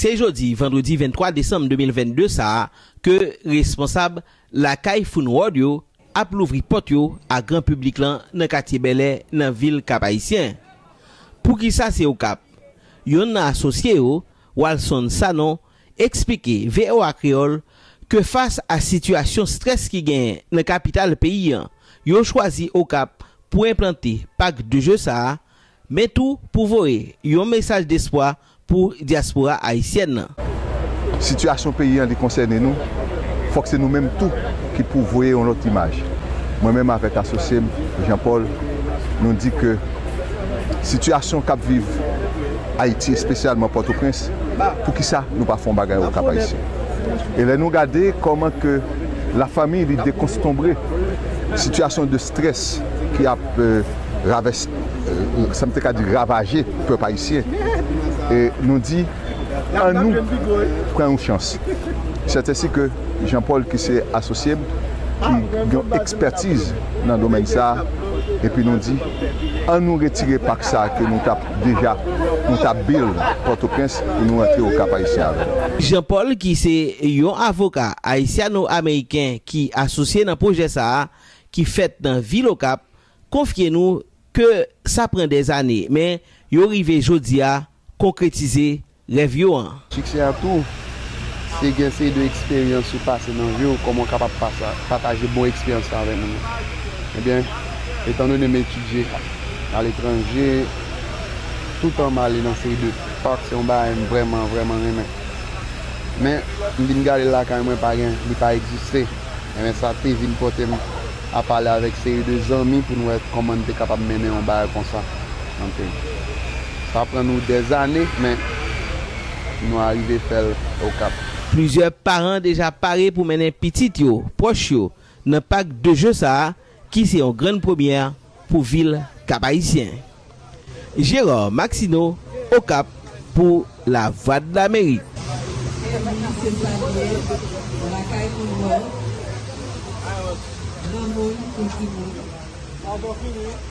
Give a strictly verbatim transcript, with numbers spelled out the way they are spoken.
Se jodi vandredi venntwa desanm de mil vennde sa a ke responsab lakay Food World yo ap louvri pòt yo a gran piblik lan nan katye Bèlè nan vil Kap Ayisyen. Poukisa se Okap? Yonn nan asosye yo, Walson Sanon, eksplike V O A Kreyòl ke fas a sitiyasyon strès ki genyen nan kapital peyi an, yo chwazi Okap pou enplante pak de je sa a, men tou pou voye yon mesaj despwa pou dyaspora ayisyèn nan. Sitiyasyon peyi an, li konsène nou, fòk se nou menm tou ki pou voye yon lòt imaj. Mwen menm avèk asosye m, Jean Paul, nou di ke sitiyasyon k ap viv Ayiti, espesyalman Pòtoprens, poukisa nou pa fè yon bagay Okap Ayisyen? E lè nou gade kòman ke lafanmi li dekonstanbre sitiyasyon de strès ki ap, euh, ravès-, euh, sa m te ka di ravaje pèp ayisyen, e nou di, ann nou pran yon chans. Sètèsi ke Jean Paul, ki se asosye m, ki gen yon ekspètiz nan domèn sa a, epi nou di, ann nou retire pak sa a ke nou t ap deja, nou t ap build Pòtoprens pou nou rantre Okap Ayisyen avè l. Jean Paul, ki se yon avoka ayisyano-ameriken ki asosye nan pwojè sa a, ki fèt nan vil Okap, konfye nou ke sa pran dèzane, men yo rive jodi a konkretize rèv yo an. Siksè a tou, se gen seri de eksperyans ou pase nan vi w, kòman w kapab pasa-, pataje bon eksperyans sa avèk moun yo. Ebyen, etandone m etidye aletranje, toutan m ale nan seri de pak, se yon bagay m vrèman, vrèman renmen. Men, m vin gade l lakay mwen, pa gen, li pa egziste. Ebyen, sa te vin pote m a pale avèk seri de zanmi pou n wè kòman n te kapab mennen yon bagay konsa nan peyi. Sa pran nou dèzane, men nou arive fè l Okap. Plizyè paran deja pare pou mennen pitit yo, pwòch yo, nan pak de je sa a, ki se yon grann premyè pou vil Kap Ayisyen. Gérard Maxineau, Okap, pou Lavwadlamerik.